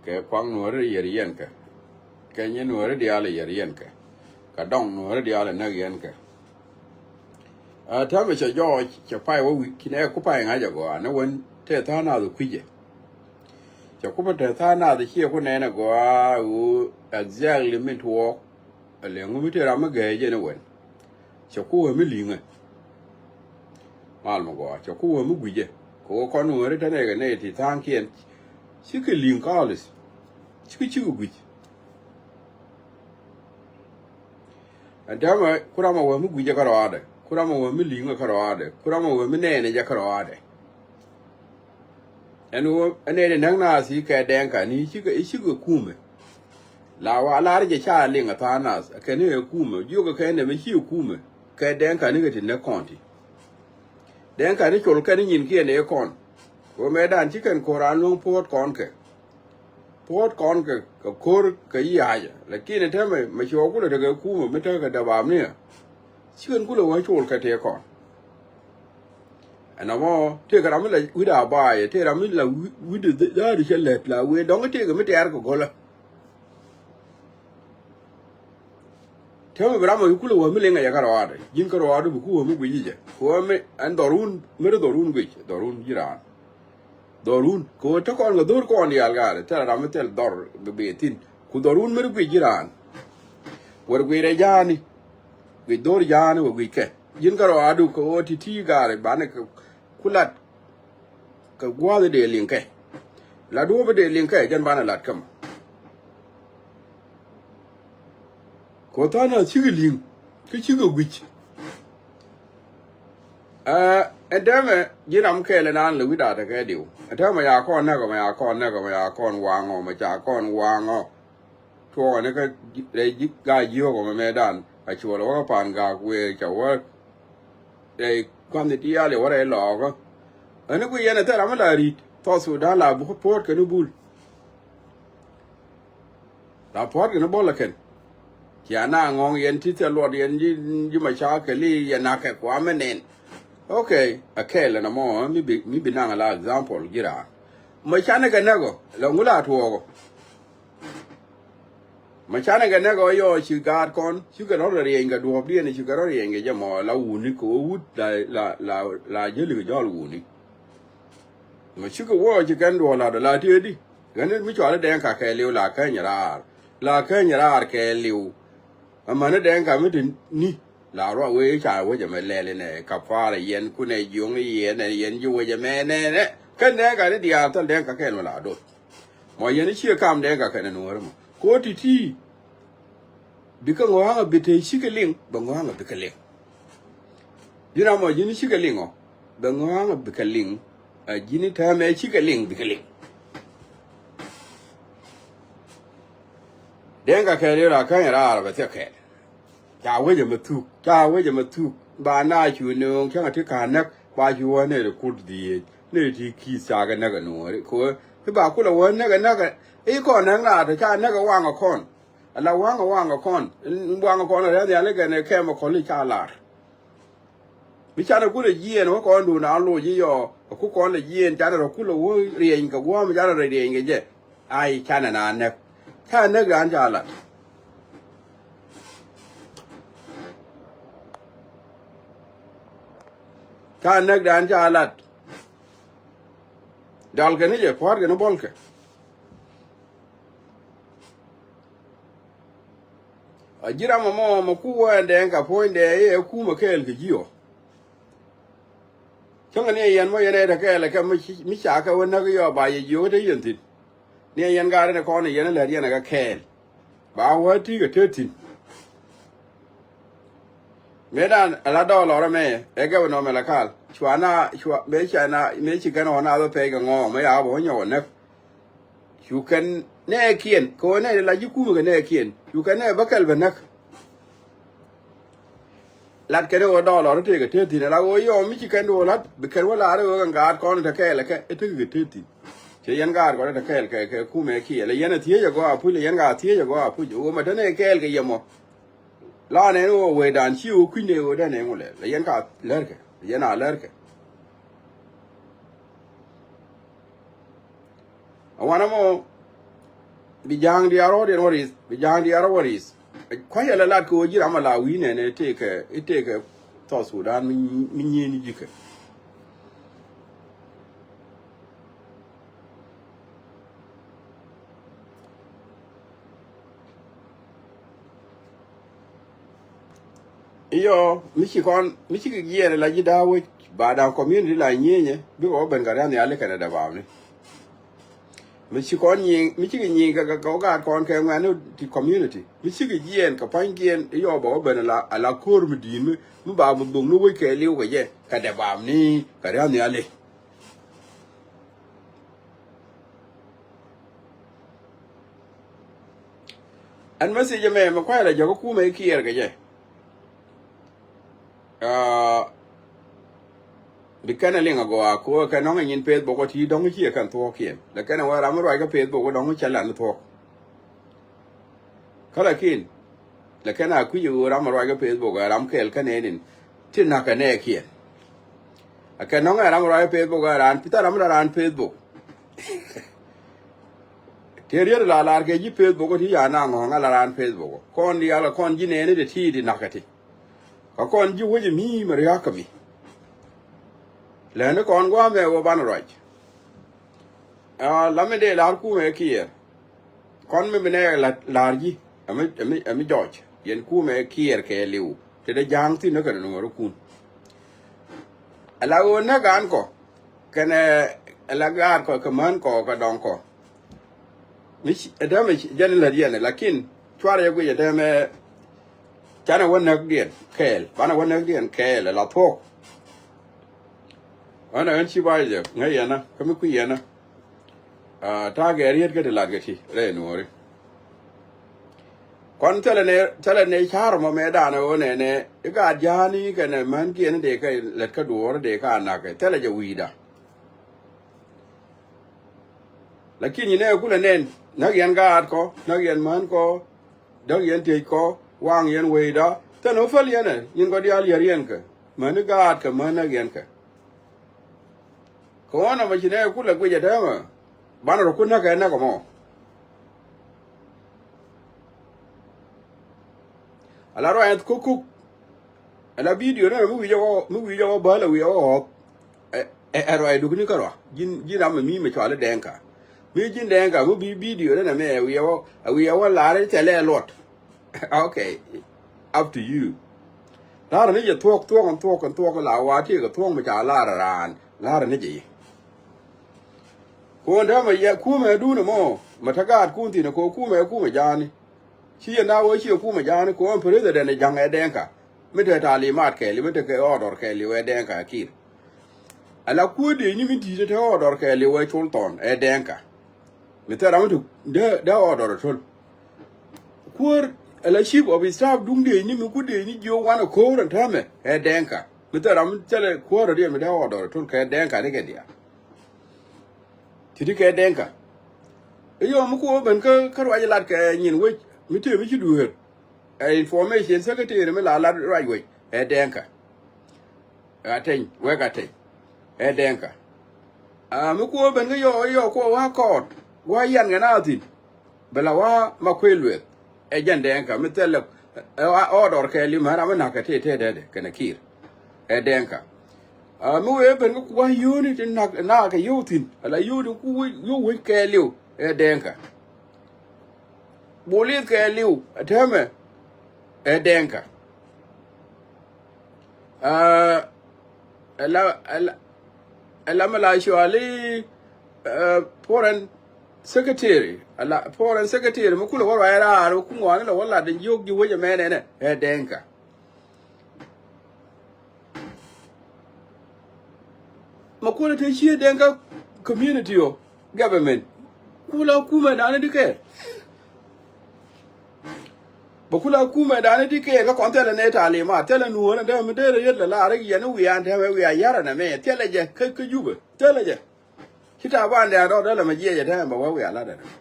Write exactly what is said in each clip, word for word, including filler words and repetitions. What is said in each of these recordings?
Kɛ kuaŋ nuɔ̱ɔ̱ri yɛr yɛn kɛ. Kɛ nyi nuɔ̱ɔ̱ri diaal yɛr yɛn kɛ. Kɛ dɔŋ nuɔ̱ɔ̱ri diaal näk yɛn kɛ. Ɛ, täämɛ cɛ jɔɔc, cɛ pay wä wi̱c, kinɛ ku pay ŋa̱c agɔaa, ni wen tëë tha̱a̱ŋ nath kui̱cɛ. Cɛ ku pay tëë tha̱a̱ŋ nath ciɛ ku nɛn agɔaa, ɣöö exactly min tuɔɔk. Ɛ lɛ ŋu mi tëë ram mi gɛɛ jɛ ni wen. Cɛ ku wä mi li̱ŋɛ. Mal mi gɔaa, cɛ ku wä mi gui̱cɛ. Kɛ wä kɔn wä ri tɛnɛ kɛ nɛy ti tha̱a̱ŋkiɛn. Cikɛ li̱ŋ kɔɔlis. Cikɛ, cikɛ gui̱c. Ɛn täämɛ, ku ram a wä mi gui̱cɛ kärɔaadɛ. Ku ram a wä mi li̱ŋɛ kärɔaadɛ. Ku ram a wä mi nɛɛnɛ jɛ kärɔaadɛ. Ɛn ɣöö ɛn ɛ di näk naath i̱ kɛ Dɛŋka ni i̱ cikɛ, i̱ cikɛ kumɛ. La wa lar jɛ ca liŋ a tha̱a̱ŋ nath, ɛ kɛn i̱ ɛ kumɛ, jiök ɛ kɛn nɛmɛ ci ɛ kumɛ. Kɛ Dɛŋka ni kɛ ti näk kɔn ti. Dɛŋka ni col kɛn i̱ nyinkiɛn ɛ kɔn. Ɣöö mëëdan ci kɛn ko̱r an luäŋ puɔ̱ɔ̱t kɔn kɛ. Puɔ̱ɔ̱t kɔn kɛ, kɛ ko̱r kɛ yiaacɛ. Lakin ɛ täämɛ, mɛ ci ɣɔw kulɛ tekɛ kumɛ, mi tekɛ däbaam ni ɛ. Ci kɛn kulɛ wä col kɛ tëë kɔn. Ɛn ɛmɔ tëëkɛ ram mi la wi̱cdɛ a baayɛ, tëëkɛ ram mi la wi̱-, wi̱cdɛ dhäri cɛ lät la wee dɔ̱ŋ tëëkɛ mi tɛ̈r kɛ go̱lä. Täämɛ bi ram mi kulɛ wä mi liŋɛ jɛ kärɔaadɛ, ji̱n kärɔaadu bi ku wä mi gui̱ci jɛ. Ku wä mi ɛn dhɔrun, mi ri dhɔrun guic, dhɔrun ji̱ raan. Dhɔrun, kɛ wä te kɔn kɛ dho̱r kɔn diaal gaari, thilɛ ram mi thil dhɔr bi, bi thi̱n. Ku dhɔrun mi ri guic ji̱ raan. Wär guic rɛ ja̱a̱ni, guic dho̱r ja̱a̱ni wä guic kɛ. Ji̱n kärɔaadu kɛ ɣöö ti̱ti̱ gaari banɛ kɛ ku lat kɛ gua̱a̱th dee liŋ kɛ. La duɔ̱ɔ̱p dee liŋ kɛ jɛn banɛ lat kä mɔ. Kɛ ɣöö tha̱a̱ŋ nath cikɛ li̱ŋ kä cikɛ gui̱c. Ɛ, ɛn täämɛ ji̱n ram kɛɛl ɛn an lɛ wi̱cdɛ a tekɛ diw. Ɛn täämɛ ya kɔn näk ɔ, mɛ ya kɔn näk ɔ, mɛ ya kɔn waŋ ɔ, mɛ ca kɔn waŋ ɔ. Tuɔɔkɛ ni kä rɛy ji̱, gaa ji̱ ɣɔk ɔ mɛ mëëdan a cuɔl ɛ wä kä pa̱a̱n gaak wëë ca wä rɛy kua̱n ni diaal ɛ wä rɛy lɔɔkä. Ɣän ni kui̱ yɛn ɛ thil ram mi la ri̱t South Sudan la puɔ̱t kɛn ni bul. La puɔ̱t kɛn ni bol ɛ kɛn. Cia na ŋɔ̱ŋ yɛn ti thil luɔt yɛn ji̱, ji̱ macakɛl i̱ yɛn nakɛ kuamɛ nɛn. Okay, ɛ kɛɛl ɛn ɛmɔ mi bi, mi bi naŋ la example ji̱ raan. Mɛ canɛ kɛ näk ɔ, la ŋu la tuɔɔk ɔ. Mɛ canɛ kɛ näk ɔ yɔ ci gaat kɔn, cikɛ rɔ̱ riɛny kɛ duɔ̱ɔ̱pdiɛn, cikɛ rɔ̱ riɛny kɛ jɛ mɔ, la wuni kɛ wä wut, la, la, la, la jäli kɛ jɔl wuni. Mɛ cikɛ wä ci kɛn duɔ̱ɔ̱k lat ɔ, la tiee di. Ɣän mi cɔal i̱ Dɛŋka kɛɛliw, la käny raar. La käny raar kɛɛliw. Amäni Dɛŋka mi ti ni. La ruac wee ca wec ɛmɛ lɛl inɛ kapaarɛ yɛn kunɛ jiöŋ yɛn ɛ yɛn ji̱ wec ɛmɛ nɛnɛ. Kɛn Dɛŋka ni diaal thil Dɛŋka kɛn mi la doth. Mɔ yɛn i̱ ciɛ kam Dɛŋka kɛn ɛ nuɔ̱ɔ̱ri mɔ. Ko̱ ti̱ti̱. Bikɛ ŋɔ̱a̱ŋ ɛ bi te cikɛ liŋ, bɛ ŋɔ̱a̱ŋ ɛ bikɛ liŋ. Ji̱n ram mɔ ji̱n cikɛ liŋ ɔ, bɛ ŋɔ̱a̱ŋ ɛ bikɛ liŋ. Ɛ ji̱n i̱ täämɛ cikɛ liŋ, bikɛ liŋ. Dɛŋka kɛɛl i̱ ra käny raar bɛ thiɛ kɛɛl. Ca wec ɛmɛ thuk, ca wec ɛmɛ thuk. Ba na cu nööŋ cäŋ a ti ka̱n näk, ba cu wä nɛy ti kut dhieec, nɛy ti ki̱i̱th ca kɛ näk ɛ nuɔ̱ɔ̱ri. Kɛ wee i̱ ba kulɛ wä näk ɛ näk ɛ, i̱ kɔn näk na tɔ ca näk ɛ waŋ ɛ kɔn. Ala waŋ ɛ waŋ ɛ kɔn, in waŋ ɛ kɔn ɛ rɛ̈th nhial i̱ kɛn ɛ kɛm ɛ kɔl i̱ ca lar. Mi canɛ kulɛ jiɛɛn wä kɔn duun a loc i̱ yɔ, ɛ ku kɔn lɛ jiɛɛn canɛ rɔ kulɛ wä riɛny kɛ gua̱a̱m canɛ rɔ riɛny kɛ jɛ. Ai, canɛ na näk. Ca näk dan ca lat. Ca näk dan ca lat. Dal kɛn ni jɛ, pua̱a̱t kɛn ni bɔl kɛ. A ji̱ ram ɛmɔ, mɛ ku wä ɛn Dɛŋka puɔ̱nydɛ i̱ ɛ kumɛ kɛɛl kɛ ji̱ ɔ. Cäŋɛ ni ɛ yɛn mɔ yɛn ɛ te kɛɛl ɛ kɛ mi ci, mi ca kɛ wä näk i̱ yɔ ba yɛ jiök te yɛn thi̱n. Ni ɛ yɛn gaat in ɛ kɔn ɛ yɛn ɛ lät yɛn ɛ kɛ kɛɛl. Ba wä ti kɛ te thi̱n. Mëëdan ɛ la dɔɔl lɔrä mɛ ɛ gɛp ɛ nɔmɛ la kal. Cua na, cua, mëë ca na, mëë ci kɛn ɣɔn a bä pɛc kɛ ŋɔɔŋ, mëë ya bä wä nyɔk ɛ näk. Cu kɛn nɛɛkiɛn, kɛ ɣöö nɛy ti la ji̱ kumɛ kɛ nɛɛkiɛn. Cu kɛn nɛy bä kɛl bɛ näk. Lat kɛn ɣöö dɔɔl lɔr tëëkɛ tëë thi̱n, ala ɣöö yɔm mi ci kɛn duɔ̱ɔ̱r la̱t, bi kɛn wä laar ɣöö kɛn gaat kɔn te kɛɛl kɛ, ɛ tekɛ kɛ tëë thi̱n. Cɛ yɛn gaat kɔn te kɛɛl kɛ, kɛ kumɛ kiɛ, la yɛn a thiec agɔaa puc, la yɛn ka thiec agɔaa puc, ɣöö mɛ te nɛy kɛɛl kɛ yɛ mɔ. La nɛn ɣöö wecdan ci ɣöö kui̱n nɛy ɣöö dee nɛy ŋu lɛ, la yɛn ka lärkɛ, la yɛn a lärkɛ. A wanɛ mɔ, Bi ja̱a̱ŋ diaal rɔ̱diɛn wä ri̱th, bi ja̱a̱ŋ diaal rɔ̱ wä ri̱th. Kua̱c ala lat kɛ ɣöö ji̱ ram ala wi̱i̱ nɛnɛ tëëkɛ, i̱ tëëkɛ South Sudan mi, mi nyieni ji̱kɛ. Iyɔ, mi ci kɔn, mi ci kɛ jiɛɛn la ji̱ da̱a̱ wec, ba da̱a̱ community la nyienyɛ, bikɛ wä ben kɛ ria̱n nhiali kɛnɛ dɛ baamni. Mi ci kɔn nyiŋ, mi ci kɛ nyiŋ kɛ, kɛ, kɛ wä gaat kɔn kɛ ŋuɛ̈ni ti community. Mi ci kɛ jiɛɛn kɛ pa̱nykiɛn, iyɔ bɛ wä ben ala, ala ko̱r mi di̱i̱n mi, mi ba mi dhok ni wec kɛ li̱w kɛ jɛ, kɛ dɛ baamni, kɛ ria̱n nhiali. Ɛn message ɛmɛ, mɛ kuay la jɔk kumɛ i̱ Kiir kɛ jɛ. Ah, bi kɛn ɛ liŋ agɔaa, ko kɛ nɔŋ ɛ nyin Facebook ɔ ti dɔŋ ci ɛ kɛn thuɔɔkiɛn. Lɛ kɛn ɛ wä ram mi ruac kä Facebook ɔ dɔŋ cɛ lan thuɔɔk. Kä lakin, lɛ kɛn a kui̱c ɛ ɣöö ram mi ruac kä Facebook ɛ ram kɛɛl kä nɛɛnin. Ti na̱k ɛ nɛɛkiɛn. Ɛ kɛ nɔŋ ɛ ram mi ruac kä Facebook ɛ raan, pi thar ram mi la raan Facebook. Ti riet la lar kɛ ji̱ Facebook ti ya na ŋɔ̱ŋ ala raan Facebook. Kɔn diaal kɔn ji̱ nɛɛni ti ti di nakä ti. Kä kɔn ji̱ wec mi mɛ riakä mi. Lɛni kɔn guamɛ wä ban ruac. Ah, lamɛ dee lar kumɛ Kiir. Kɔn mi bi nɛ la, lar ji̱. Ami, ami, ami jɔc. Yɛn kumɛ Kiir kɛ liw. Ti dee ja̱a̱ŋ thin ni kɛ nuɔɔri kun. Ala ɣöö näk an kɔ. Kɛnɛ, ɛ la gaat kɔ, kɛ män kɔ, kɛ dɔŋ kɔ. Mi ci, ɛ dämɛ ci, jɛn in lät yɛn, lakin cuarɛ jɛ guic ɛ dämɛ, canɛ wä näk diɛn kɛɛl, banɛ wä näk diɛn kɛɛl, ɛ la thuɔk. Ɣän ɛ ɣän ci ba jɛ ŋäc yɛn kä mi kui̱ yɛn. Ah, ta̱a̱ gɛ riet kä ti lat kɛ ti rɛy nuɔɔri. Kɔn thilɛ nɛ, thilɛ nɛ ca̱r mɔ mɛ danɛ ɣöö nɛnɛ i̱ gaat ja̱a̱ni kɛnɛ män kiɛn dee kä lät kä duɔɔr dee kä anakɛ thilɛ jɛ wi̱i̱da. Lakin nyi nɛ kulɛ nɛn näk yɛn gaat kɔ, näk yɛn män kɔ, däk yɛn tiec kɔ, waŋ yɛn wecda. Thilɛ wä päl yɛn ɛ nyin kɔ diaal yär yɛn kɛ mäni gaat kɛ män näk yɛn kɛ. Kɛ ɣɔn ɛmɔ ci nɛ kulɛ guic ɛ täämɛ. Banɛ rɔ kun näk ɛ näk ɛmɔ. Ala ruac kuk kuk. Ala bidio nɛ mi wi̱i̱ jɛ wä, mi wi̱i̱ jɛ wä bäl ɛ wi̱i̱ jɛ wä ɣɔɔth. Ɛ, ɛ, ɛ ruac dukni kä rua. Ji̱n, ji̱n ram mi mi cuali Dɛŋka. Mi ji̱n Dɛŋka mi bi bidio nɛ mɛ ɛ wi̱i̱ jɛ wä, ɛ wi̱i̱ jɛ wä lar ɛ thilɛ luɔt. Okay. Up to you. Lar ni jɛ thuɔk, thuɔk, thuɔk, thuɔk la wa ti kɛ thuɔk mi ca lar raan. Lar ni jɛ yi. Kun dämɛ yɛ kumɛ dun mɔ, mɛ te gaat kun thin ko kumɛ, kumɛ ja̱a̱ni. Ci yɛ na wee ci yɛ kumɛ ja̱a̱ni ko ɛn president ja̱ŋ ɛ Dɛŋka. Mi te talimat kɛɛli, mi te kɛ order kɛɛli wee Dɛŋka Kiir. Ala kuäär dee ni mi di̱i̱t te order kɛɛli wee Col Thɔn ɛ Dɛŋka. Mi thil ram mi tuk dee, dee order ɛ Tol. Kuäär ala chief of staff duŋ dee ni mi ku dee ni jiök wan ɛ ko̱o̱r ɛn täämɛ ɛ Dɛŋka. Mi thil ram mi thilɛ kuäär ɛ diɛ mi dee order ɛ Tol kɛ Dɛŋka ni kɛ diaal. Ti ti kɛ Dɛŋka. Iyɔ mi ku wä ben kä, kä ruac lat kɛ nyin wec mi tëë mi ci dueer. Ɛ information secretary mi la lat ruac wec ɛ Dɛŋka. Ateny, wek Ateny. Ɛ Dɛŋka. A mi ku wä ben kä yɔ, yɔ ku wä kɔɔt. Wä yan kɛ na thin. Bɛ la wä ma kuëë lueth. Ɛ jɛn Dɛŋka mi thilɛ, ɛ, ɛ, order kɛɛli mɛ ram mi na̱k kɛ tëë tëë dɛdɛ kɛnɛ Kiir. Ɛ Dɛŋka. A mi wee ben kä ku wä yio̱o̱ni ti na̱k, na̱k kɛ yio̱o̱ thin. Ala yio̱o̱ni ku wä, yio̱o̱ wec kɛɛliw. Ɛ Dɛŋka. Bulith kɛɛliw. Ɛ täämɛ. Ɛ Dɛŋka. A, ala, ala, ala mi la cuali, ɛ, foreign secretary, ala foreign secretary mi kulɛ wä ruac raar mi ku ŋuani lɛ wä lat in jiök ji̱ wec ɛmɛ nɛnɛ ɛ Dɛŋka. Ma kulɛ te cie Dɛŋka community ɔ government. Kula kumɛ dani di kɛ. Bɛ kula kumɛ dani ti kɛɛl kä kɔn thilɛ nɛ talimat, thilɛ nuɔ̱ɔ̱rä dee mi derɛ yet lɛ la̱rä yɛn i̱ wiaa tɛmɛ wiaa ya̱rä nɛ mɛ thilɛ jɛ kä, kä Jubɛ, thilɛ jɛ. Ci Taban dɛɛn rɔ dee lɛ mɛ jiɛcɛ tɛmɛ bɛ wä wiaa la̱rä nɛ mɛ.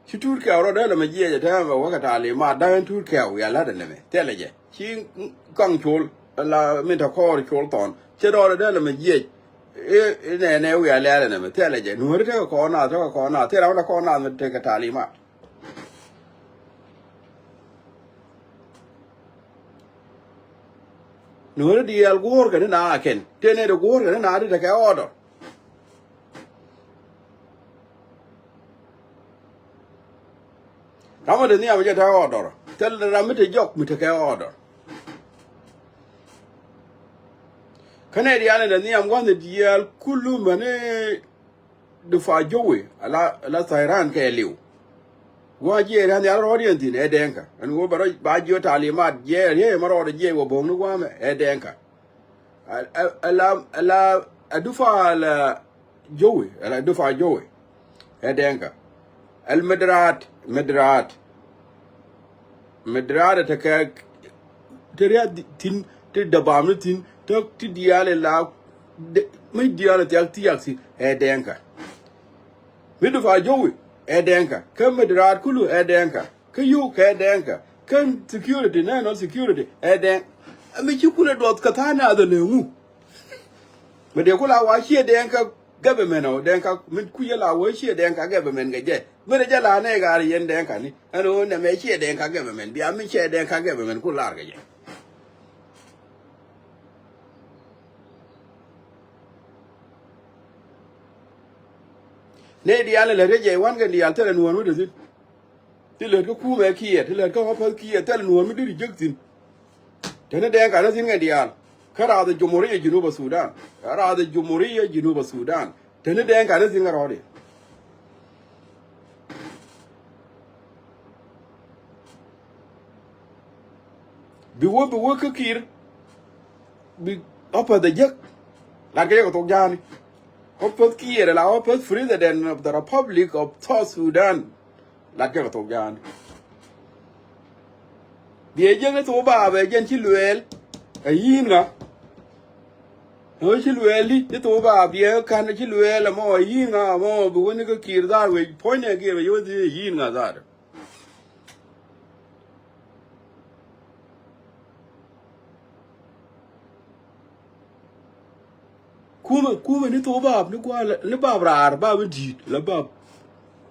Ci Turkiya rɔ dee lɛ mɛ jiɛcɛ tɛmɛ bɛ wä kɛ talimat da̱a̱n Turkiya wiaa la̱rä nɛ mɛ thilɛ jɛ. Ci Kaŋ Col la min te kɔɔr Col Thɔn ci rɔ dee lɛ mɛ jiɛc. I̱, i̱ nɛnɛ wi̱i̱ a lɛ̈ɛ̈l ɛnɛ mɛ thilɛ jɛ. Nuɔ̱ɔ̱ri tekɛ kɔn naath, tekɛ kɔn naath, thilɛ wä kɔn naath mi tekɛ talimat. Nuɔ̱ɔ̱ri diaal guɔ̱ɔ̱rkɛ ni naath kɛn. Tëë nɛy ti guɔ̱ɔ̱rkɛ ni naath ti tekɛ order. Ram mi te nhiam jɛ te order. Thil ram mi te jɔk mi tekɛ order. Kä nɛy diaal ni te nhiam gua̱thni diaal kulu mäni Dufa Jowi, ala, ala Thairan kɛ liw. Gua̱a̱ jiɛɛr ɣän nhial rɔɔd yɛn thi̱n ɛ Dɛŋkä. Ɛn ɣöö bɛ rɔ ba jiö talimat jiɛɛr yɛ ma rɔɔd jiɛɛr wä bo̱o̱ŋni gua̱a̱mɛ ɛ Dɛŋkä. Ala, ala, ala, a Dufa ala Jowi, ala Dufa Jowi. Ɛ Dɛŋkä. Al Midraat, Midraat. Midraat ɛ tekɛ, te ria̱th thi̱n, te däbam ni thi̱n, te ti diaal ila, mi diaal ɛ thiak thiak thi̱n, ɛ Dɛŋkä. Mi Dufa Jowi, ɛ Dɛŋkä. Kä Midraat kulu, ɛ Dɛŋkä. Kä yio̱w kɛ Dɛŋkä. Kä security, national security, ɛ Dɛŋ. Ɛ mi ci kulɛ duɔth kɛ tha̱a̱ŋ naath ɛ lëŋu. Mɛ dee ku la wa ciɛ Dɛŋkä government ɔ, Dɛŋkä mi ku yɛ la wa ciɛ Dɛŋkä government kɛ jɛ. Mɛ dee jɛ la nɛ gaar yɛn Dɛŋkä ni. Ɛn ɣöö nɛ mɛ ciɛ Dɛŋkä government. Bia mi ciɛ Dɛŋkä government ku lar kɛ jɛ. Nɛ diaal ni lät kɛ jɛ wan kɛ diaal thilɛ nuɔ̱ɔ̱n mi te thi̱n. Ti lät kä kumɛ kiɛ, ti lät kä ɣɔ̱päth kiɛ, thil nuɔ̱ɔ̱r mi deri jek thi̱n. Teni Dɛŋkä ni thi̱n kɛ diaal. Kä rath Jumhuriya Junuba Sudan. Rath Jumhuriya Junuba Sudan. Teni Dɛŋkä ni thi̱n kɛ rɔɔdiɛ. Bi wä, bi wä kä Kiir. Bi ɣɔ̱päth ɛ jek. Lat kɛ jɛ kɛ thok ja̱a̱ni. Ɣɔ̱päth Kiir la ɣɔ̱päth President of the Republic of South Sudan. Lat kɛ kɛ thok ja̱a̱ni. Biɛ jiäk ni thok baap ɛ jɛn ci luɛɛl. Ɛ yi̱n ŋa? Ɛ ci luɛɛl di ci thok baap biɛ ka̱n ci luɛɛl ɛmɔ ɛ yi̱n ŋa ɛmɔ bi wä ni kä Kiir dhaar wec puɔ̱nydɛ Kiir bɛ ci wä thiec ɛ yi̱n ŋa dhaar. Kumɛ, kumɛ ni thok baap ni gua̱a̱ ni baap raar baap in di̱i̱t la baap.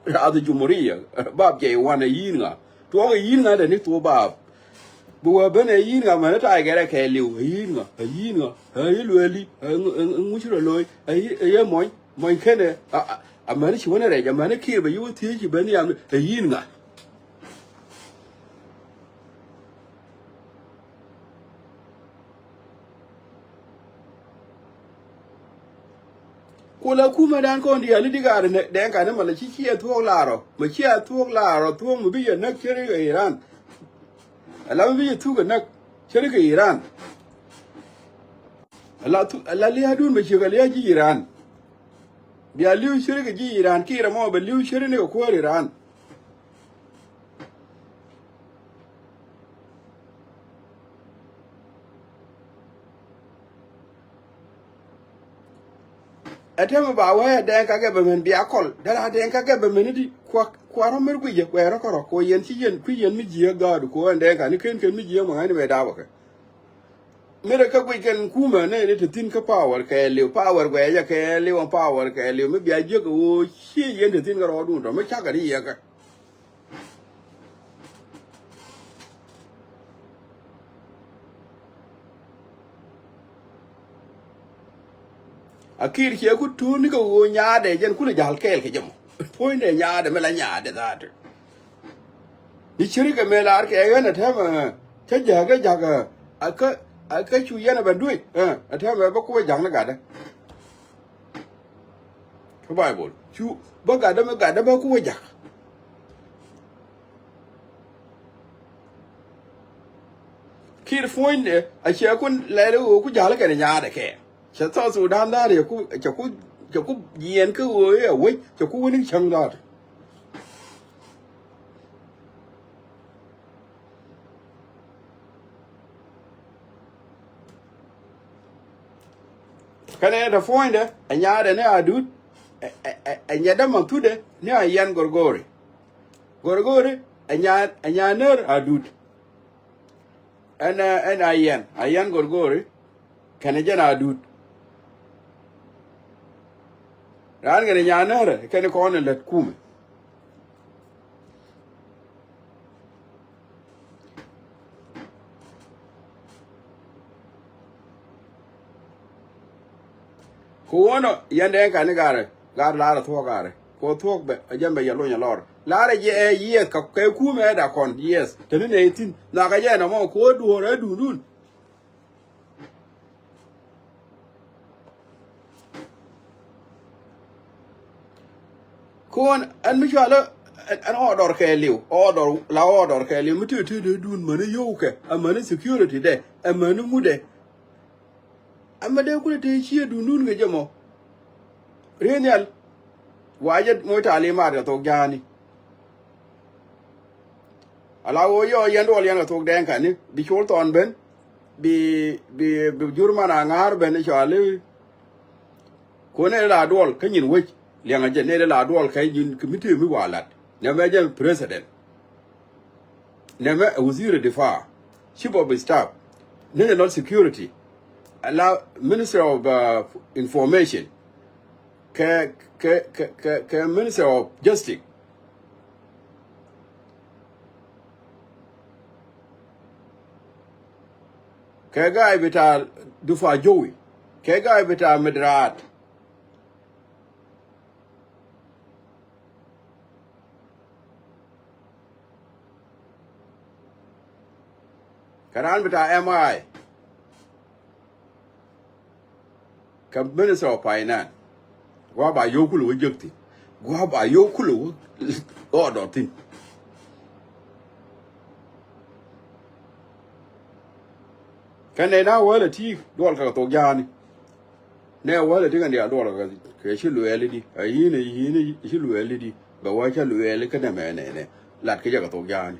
Raar the Jumhuriya baap jɛ iwan ɛ yi̱n ŋa. Tuɔɔk ɛ yi̱n ŋa dɛ ni thok baap. Bi wä ben ɛ yi̱n ŋa mɛn ta̱a̱ gɛrɛ kɛ liw ɛ yi̱n ŋa, ɛ yi̱n ŋa, ɛ yi lueeli, ɛ ŋuci rɔ lo̱o̱c, ɛ yi, ɛ yi mɔny, mɔny kenɛ, a, a, a mɛn ci wänɛ rɛc, a mɛn kiɛ bɛ yi wä thiec ci ben yam ɛ yi̱n ŋa. Ku la kumɛ dan kɔn diaal ni dik a Dɛŋkä ni mɛ la ci ciɛ thuɔ̱k laarɔ mɛ ciɛ thuɔ̱k laarɔ thuɔ̱k mɛ bi yɛ näk ceri kɛ Iran. Ala mi bi yɛ thuk kɛ näk ceri kɛ Iran. Ala thu, ala lia̱a̱dun mɛ ciek a lia̱a̱ ji̱ Iran. Bia li̱w ceri kɛ ji̱ Iran Kiir ɛmɔ bɛ li̱w ceri ni kɛ kuäär Iran. Ɛ tɛmɛ ba wee ɛ Dɛŋkä government bia kɔl dee la Dɛŋkä government di kua, kua rɔ mer guicɛ wee rɔ kärɔ kua yɛn ci yɛn kui̱ yɛn mi jiääk gaadu kua ɛn Dɛŋkä ni ken ken mi jiääk mɛ ŋa̱ni bɛ daapä kɛ. Mirɛ kä guic kɛn kumɛ nɛy ni te thi̱n kä power kɛɛliw, power guɛcɛ kɛɛliw, power kɛɛliw mi bia jiäk ɛ ɣöö ciɛ yɛn te thi̱n kä rɔɔdun tɔ mi cakɛ ni yɛkɛ. A Kiir ciɛ ku tuun ni kɛ ɣöö nyaadɛ jɛn kulɛ ja̱l kɛɛl kɛ jɛ mɔ. Puɔ̱nydɛ nyaadɛ mi la nyaadɛ dhaat. Ni ciri kɛ mëë laar kɛ ɣän ɛ tɛmɛ cä ja̱kä ja̱kä a kä, a kä cu yɛn ɛ bɛ duec ɛ tɛmɛ bä kuɔ ja̱k ni gatdä. Kä Baibol cu bä gatdä mi gatdä bä kuɔ ja̱k. Kiir puɔ̱nydɛ a ciɛ ku lɛl i̱ ɣöö ku ja̱l kɛn nyaadɛ kɛ. Cɛ South Sudan dhaar cɛ ku, cɛ ku, cɛ ku jiɛɛn kä ɣöö i̱ a wec cɛ ku wä ni cäŋ dhaar. Kɛnɛ te puɔ̱nydɛ ɛ nyaadɛ ni Adut ɛ, ɛ, ɛ, ɛ nyɛdɛ ma thutdɛ ni a yɛn Gorgori. Gorgori ɛ nya, ɛ nya ner Adut. Ɛn, ɛn a yɛn, a yɛn Gorgori kɛnɛ jɛn Adut. Raan kɛn nyan närɛ kɛn kɔn in lät kumɛ. Kɛ wunɔ yɛn dee kani garɛ, garɛ laarɛ thuɔ̱k garɛ. Kɛ thuɔ̱k bɛ a jɛn bɛ yɛ lony a lɔr. Laarɛ jɛ ɛ yieth kɛ kɛ kumɛ ɛ da kɔn yieth. Teni nɛ ithin nhɔakɛ jɛ nɔmɔ kɛ wä duɔ̱ɔ̱r ɛ duundun. Kɔn ɛn mi cualä ɛn, ɛn order kɛɛliw, order la order kɛɛliw mi ti ti dee dun mäni yio̱wkɛ, amäni security dɛ, amäni ŋut dɛ. Ɛmɛ dee kulɛ te cië duundun kɛ jɛ mɔ. Riee nhial. Wa jɛ moc talimat kɛ thok ja̱a̱ni. Ala ɣöö yɔ yɛn duɔl yɛn kɛ thok dɛɛŋ kani bi col thɔn ben. Bi, bi, bi jur man a ŋa̱a̱r ben i̱ cɔali. Kuɔn nɛy la duɔl kä nyin wec liɛŋ a jɛ nɛy la duɔl kɛ nyin kɛ mi tëë mi wa lat. Nɛmɛ jɛ president. Nɛmɛ ɛ wazir difa, chief of staff, national security, ala minister of uh, information, kɛ, kɛ, kɛ, kɛ, kɛ minister of justice. Kɛ guy bita dufa jowi, kɛ guy bita midrat. Kɛ raan bita M I kɛ minister of finance. Gua̱a̱ ba yio̱w kulɛ wä jek thi̱n. Gua̱a̱ ba yio̱w kulɛ wä order thi̱n. Kɛ nɛy na wäl a ti̱i̱k duɔl kɛ thok ja̱a̱ni. Nɛ wäl a ti kɛn diaal duɔl kɛ, kɛ ci luɛɛli di a yi̱n a yi̱n a ci luɛɛli di. Bɛ wä cä luɛɛli kä nɛmɛ nɛnɛ lat kɛ jɛ kɛ thok ja̱a̱ni.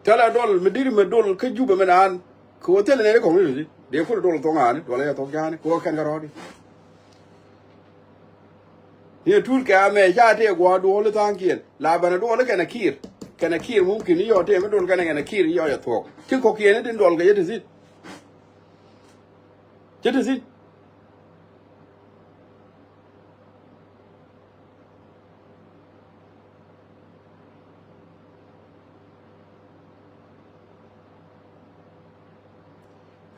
Thilɛ duɔl mi diri mi duɔl kä Jubɛ mi naan kɛ wä thilɛ nɛni kɔŋ ni ti dee kulɛ duɔl thok ŋa̱a̱ni duɔl a jɛ thok ja̱a̱ni kɛ wä kɛn kɛ rɔɔdi. Ni tul kɛ amɛ ca tëë gua̱a̱r duɔ̱ɔ̱l i̱ tha̱a̱ŋkiɛn la bɛn a duɔ̱ɔ̱l i̱ kɛn a ki̱i̱r. Kɛn a ki̱i̱r mumkin i̱ yɔɔ tëë mi duɔ̱ɔ̱l kɛn a kɛn a ki̱i̱r i̱ yɔɔ yɛ thuɔ̱k. Ci kɔ̱kiɛn i̱ tin duɔ̱ɔ̱l kɛ cä ti thi̱n. Cä ti thi̱n.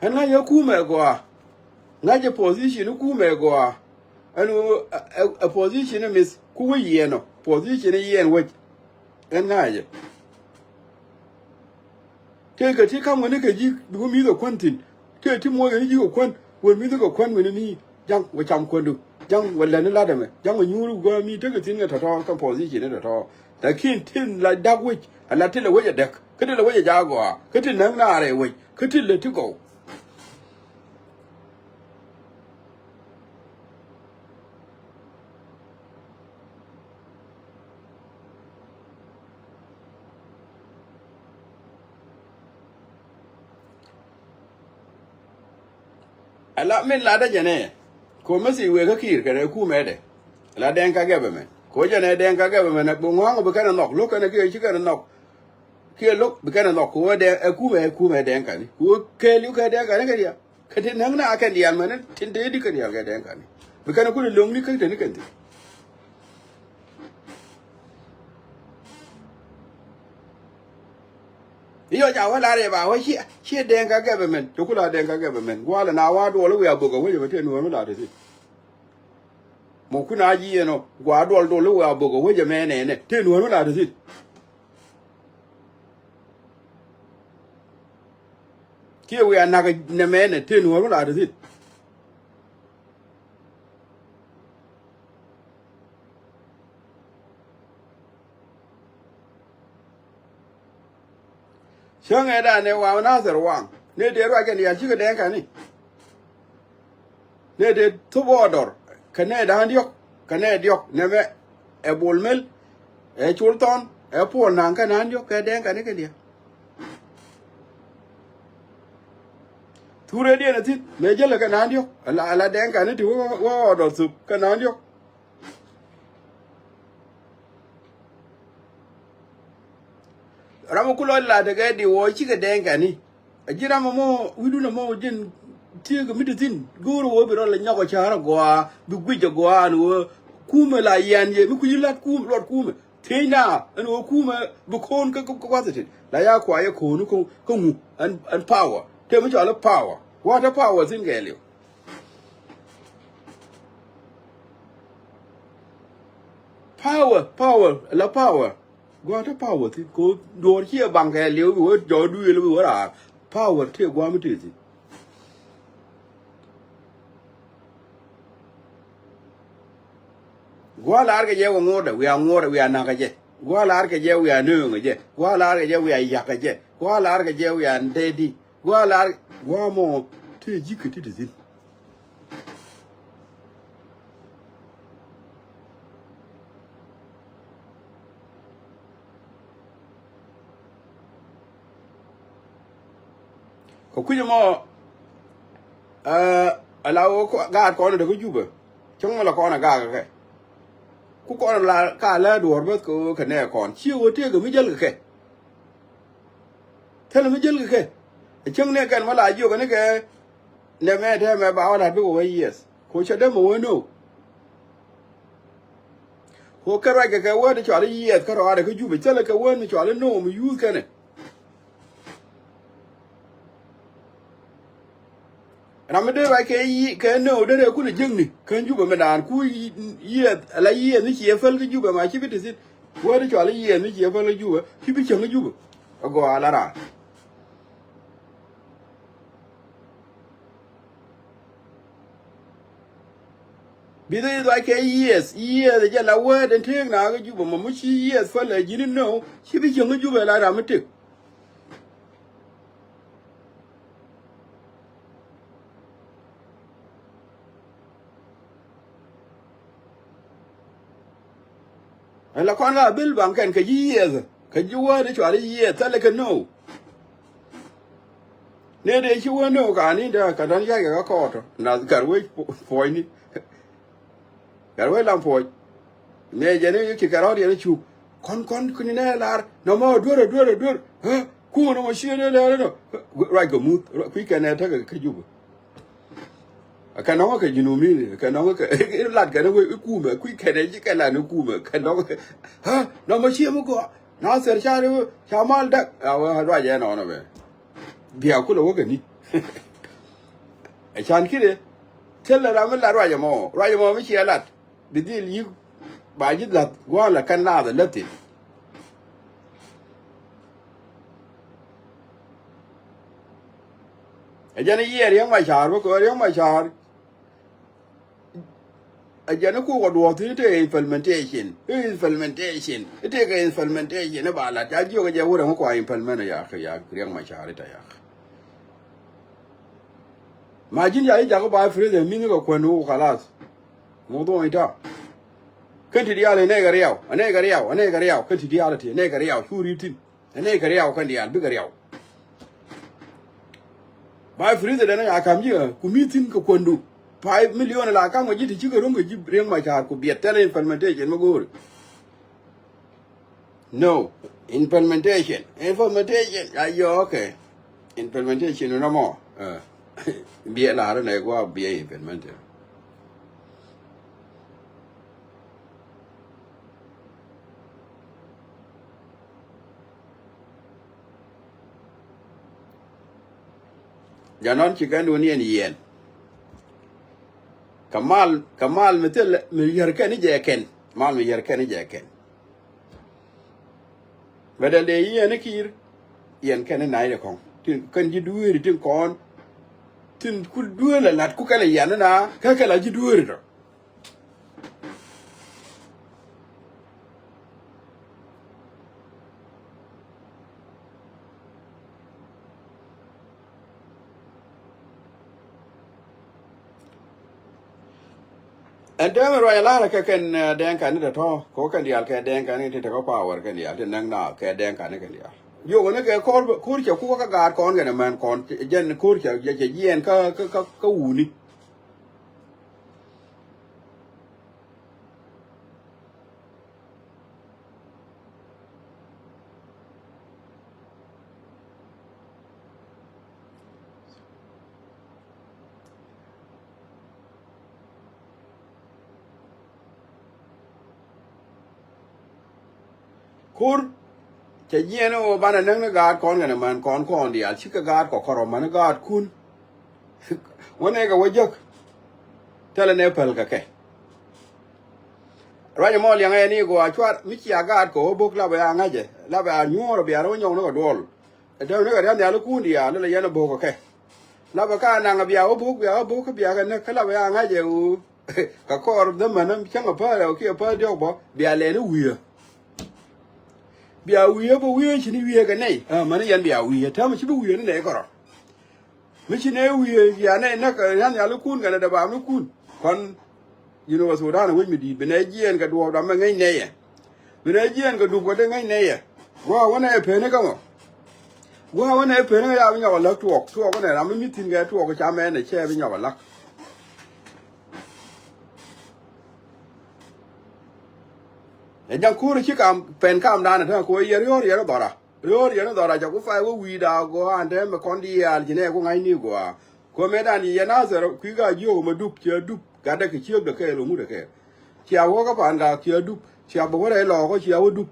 Ɛn ŋa̱c ɛ kumɛ gɔaa. Ŋa̱c ɛ position i̱ kumɛ gɔaa. Ɛn ɣöö ɛ, ɛ, ɛ position ɛ mith ku wä yiɛn ɔ position ɛ yiɛn wec. Ɛn ŋa̱cɛ. Tëëkɛ ti ka̱m ɣän i̱ kɛ ji̱ bi wä mi̱th ɛ kuän thi̱n. Tëë ti muɔc ɣän i̱ ji̱ kɛ kuän wër mi̱th kɛ kuän wen i̱ ni ja̱ŋ wä cam kuändu. Ja̱ŋ wä lɛn i̱ lat ɛmɛ ja̱ŋ wä nyuur i̱ gua̱a̱ mi tekɛ thi̱n kɛ tɔ̱tɔ̱ kɛ position i̱ tɔ̱tɔ̱. Lakin tin la dak wec a la ti lɛ wec a däk kä ti lɛ wec a ja̱a̱ gɔaa kä ti näk naar ɛ wec kä ti lɛ ti gɔw. Ala min latdä jɛnɛ ko mesi wek kä kiir kɛnɛ kumɛdɛ. Ala dɛŋ ka gɛbɛ mɛn ko jɛnɛ dɛŋ ka gɛbɛ mɛn bi ŋɔ̱a̱ŋ bi kɛnɛ nhɔk lo̱k kɛnɛ kiɛ ci kɛnɛ nhɔk. Kiɛ lo̱k bi kɛn ɛ nhɔk kɛ ɣöö dɛ ɛ kumɛ ɛ kumɛ dɛŋ kani kɛ ɣöö kɛɛliw kɛ dɛŋ kani kɛ diaal. Kɛ ti näk na kɛn diaal mɛn tin te di kɛ diaal kɛ dɛŋ kani bi kɛn ɛ kun ɛ lo̱ŋni kä te ni kɛn thi̱n. I̱ yɔc a wä lar yɛ ba wä ciɛ ciɛ dɛŋ ka gɛbɛ mɛn te kula dɛŋ ka gɛbɛ mɛn gua̱a̱lɛ na wa duɔl i̱ wiaa bök ɛ wecɛ mɛ te nuɔ̱ɔ̱r mi la te thi̱n. Mɔ kun a ji̱ yɛn ɔ gua̱a̱ duɔl duɔl i̱ wiaa bök ɛ wecɛ mɛ nɛnɛ te nuɔ̱ɔ̱r mi la te thi̱n. Kiɛ wiaa nakä nɛmɛ nɛ te nuɔ̱ɔ̱r mi la te thi̱n. Cäŋɛ danɛ waŋ Nathɛr waŋ ni dee ruac kɛn diaal cikɛ dɛŋ kani. Nɛ dee thop ɔ dɔr kɛ nɛ da̱a̱n diɔ̱k kɛ nɛ diɔ̱k nɛmɛ ɛ Bol Mel ɛ Col Thɔn ɛ Puɔl Naŋ kɛ na̱a̱n diɔ̱k kɛ dɛŋ kɛ ni kɛ diɛ. Thurɛ diɛn ɛ thi̱n mëë jälɛ kɛ na̱a̱n diɔ̱k ala ala dɛŋ kɛ ni ti wä wä ɔ dɔr thop kɛ na̱a̱n diɔ̱k. Ram mi ku lɔ lat kɛ di wä cikɛ dɛŋ kɛ ni. A ji̱n ram ɛmɔ wi̱dun ɛmɔ ji̱n Tiek mi ti thin go̱o̱r wä bi rɔ la nyɔk ɔ ca̱r agɔaa, bi guic agɔaa ɛn wä kumɛ la yian yɛ mi kui̱ lat kumɛ, luɔt kumɛ. Thiecna ɛn wä kumɛ bi ko̱o̱n kä, kä, kä kuath ɛ tit. La ya kua yɛ ko̱o̱n kä, kä ŋu ɛn, ɛn power. Tëë mi cɔal i̱ power. Wä te power thin kɛɛliw. Power, power, la power. Gua̱a̱th te power thi̱n, ko duɔ̱ɔ̱r ciɛ baŋ kɛ liw bi wä jɔɔk duëël bi wä raar. Power tëë gua̱a̱th mi tëë thi̱n. Gua̱a̱th laar kɛ jɛ wä ŋuɔ̱tdɛ, wiaa ŋuɔ̱tdɛ, wiaa na̱kä jɛ. Gua̱a̱th laar kɛ jɛ, wiaa nööŋä jɛ. Gua̱a̱th laar kɛ jɛ, wiaa yakä jɛ. Gua̱a̱th laar kɛ jɛ, wiaa dɛɛdi. Gua̱a̱th laar, gua̱a̱th mɔ tëë ji̱ kɛ ti ti thi̱n. Kɛ kui̱c ɛmɔ, ɛ, ala wä gaat kɔn ɛ dee kä Jubɛ. Cäŋ mɔ la kɔn ɛ gaak kɛ kɛ. Ku kɔn la ka lä duɔ̱ɔ̱r bäth kɛ ɣöö kɛ nɛɛ kɔn. Ciɛ ɣöö tëëkɛ mi jäl kɛ kɛ. Thilɛ mi jäl kɛ kɛ. Ɛ cäŋ ni kɛn mɔ la jiök ni kɛ nɛ mɛ tɛmɛ ba wä la̱t bikɛ wä yiɛth. Ko cɛ dee mɛ wä no̱o̱. Ko kɛ ruac kɛ kɛ wä ni cɔal i̱ yiɛth kä rɔaadɛ kä Jubɛ. Thilɛ kɛ wä ni cɔal i̱ no̱o̱ mi yuuth kɛnɛ. Ram mi dee ruac kɛ yi, kɛ no̱o̱ dee rɛɛ kulɛ jiäkni kɛn Jubɛ mi naan ku yi, yiɛth, ala yiɛth mi ciɛ päl kä Jubɛ ma ci bi te thi̱n. Wä dee cɔal i̱ yiɛth mi ciɛ päl kä Jubɛ, ci bi cäŋ kä Jubɛ. Agɔaa la raan. Bi dee ruac kɛ yiɛth, yiɛth jɛ la wä dee tëëk na kä Jubɛ ma mi ci yiɛth päl ɛ ji̱n i̱ no̱o̱, ci bi cäŋ kä Jubɛ la ram mi tëk. Ɛn la kɔn ka bil baŋ kɛn kɛ ji̱ yiɛth, kɛ ji̱ wääri cuali yiɛth thilɛ kɛ no̱o̱. Nɛ dee ci wä no̱o̱ ka ni dee kɛ dɔ̱n yac kɛ kä kɔɔtɔ nath gat wec puɔ̱nyni. Gat wec lam puɔ̱ny. Mëë jɛn i̱ ci kɛ rɔ̱ɔ̱t yɛn i̱ cuk kɔn kɔn kuni nɛ lar nɔmɔ duer duer duer. Kuŋä nɔmɔ cië dee lɛɛr inɔ. Ruac kɛ muth kui̱ kɛn ɛ tekɛ kä Jubɛ. Kɛ nɔŋä kɛ junubin kɛ nɔŋä kɛ lat kɛn i̱ kumɛ kui̱ kɛn ɛ ci kɛ lat ni kumɛ kɛ nɔŋä kɛ. Nɔmɔ cië mi gɔaa na thɛr ca ri ca mal däk. Ruac ɛ nɔnɔ bɛ. Bia kulɛ wä kɛ ni. Ɛ can ki̱dɛ. Thilɛ ram mi lat ruac ɛmɔ ruac ɛmɔ mi ciɛ lat. Bi dhil yi̱k ba ji̱ la̱th gua̱a̱n la kɛn laath ɛ läthi. Ɛ jɛn i̱ yiëë Riɛk Macar bä kɛ Riɛk Macar. Ɛ jɛn i̱ kukɔ duɔ̱ɔ̱th thi̱n i̱ tëë implementation i̱ implementation i̱ tëëkɛ implementation i̱ ba la̱t ca jiök ɛ jɛ wurɛ ŋä kua implement ɛ yak yak Riɛk Macar i̱ tɛ yak. Ma ji̱n ca ji̱ jakä ba president mi̱n kɛ kuän wä kalath. Ŋuɔ̱th ɣɔny ta̱a̱. Kɛn ti diaal ɛ nɛy kɛ riaw ɛ nɛy kɛ riaw ɛ nɛy kɛ riaw kɛn ti diaal ɛ ti ɛ nɛy kɛ riaw cu ri̱t thi̱n. Ɛ nɛy kɛ riaw kɛn diaal bikɛ riaw. Ba president ɛ a ka̱m ji̱ ɛ ku mi̱th thi̱n kɛ kuändu. Five million la ka̱m kɛ ji̱ ti cikɛ ro̱ŋ kɛ ji̱ Riɛk Macar ku biɛt thilɛ implementation mi go̱o̱ri. No. Implementation. Implementation. Ayɔ, okay. Implementation ni nɔmɔ. Biɛ lar ni gua biɛ implementation. Janɔn ci kɛn dun yɛn yɛn. Kɛ mal kɛ mal mi thil mi yär kɛn ni jɛ kɛn mal mi yär kɛn ni jɛ kɛn. Bɛ dɛl dee yiɛn i̱ ki̱i̱r. Yiɛn kɛn i̱ na̱a̱c dee kɔ̱ŋ tin kɛn ji̱ dueeri tin kɔn. Tin ku dueer lɛ la̱t ku kɛn lɛ yiɛn i̱ na kä kɛn la ji̱ dueeri tɔ. Ɛn täämɛ ruac alarä kɛ kɛn dɛŋ kani tɔ̱tɔ̱ kɛ wä kɛn diaal kɛ dɛŋ kani ti tekɛ power kɛn diaal ti näk naath kɛ dɛŋ kani kɛn diaal. Yokɛ ni kɛ ko̱r cɛ kukɛ kä gaat kɔn kɛn ɛmɛn kɔn jɛn ko̱r cɛ jiɛɛn kä wuni. Kur cɛ jiɛn ɣöö banɛ näk ni gaat kɔn kɛnɛ män kɔn kɔn diaal cikɛ gaat kɔ kɔrɔ mäni gaatkun. Wä nɛɛkɛ wä jek. Thilɛ nɛ päl kɛ kɛ. Ruac ɛmɔ liɛŋɛ ni gɔaa cuar mi cia gaat kɔ wä bok lapɛ a ŋa̱cɛ lapɛ a nyuɔɔr bia rɔ wä nyɔk ni kɛ duɔl. Ɛ däk ni kɛ ria̱n nhial ikun diaal lɛ yɛn ɛ bok kɛ kɛ. Lapɛ ka naŋ bia wä bok bia wä bok kä bia kɛ näk kä lapɛ a ŋa̱cɛ ɣöö kɛ kɔr dhämän cäŋ ɛ päl ɛ kiɛ päl diɔk bä bia lɛn i̱ wi̱i̱. Bia wi̱i̱ bä wi̱i̱ ci ni wi̱i̱ kɛ nɛy. Ɛ mäni yɛn bia wi̱i̱ täämɛ ci bi wi̱i̱ ni nɛy kärɔ̱. Mi ci nɛy wi̱i̱ bia nɛy näk kɛ ria̱n nhial ikun kɛnɛ däbaam nikun. Kɔn Jinub Sudan wec mi di̱i̱t bi nɛy jiɛɛn kɛ duɔɔp dam mɛ ŋäc nɛy yɛ. Bi nɛy jiɛɛn kɛ dup kɛ dee ŋäc nɛy yɛ. Gua̱a̱ wä nɛy peni kä mɔ. Gua̱a̱ wä nɛy peni kä ya bi nyɔk ɛ läk tuɔɔk tuɔɔk wä nɛy ram mi mi̱th thi̱n kɛ tuɔɔk ca mɛn ɛ cɛ bi nyɔk ɛ läk. Ɛ ja̱ŋ kuur ci kam pɛn kamdan ɛ tɛn kuɔ yɛ riɔ̱ɔ̱r yɛ ri dhɔra. Riɔ̱ɔ̱r yɛn dhɔra ca ku fay wä wi̱i̱da gɔaa ɛn tɛmɛ kɔn diaal ci nɛ ku ŋa̱cni gɔaa. Kuɔ mëëdan ci yɛn a thɛr kui̱ ka jiök mɛ dup ciɛ dup gatdɛ kɛ ciökdɛ kɛɛl ŋutdɛ kɛɛl. Cia wä kä pa̱a̱n gak ciɛ dup cia bä wä rɛy lɔɔkä cia wä dup.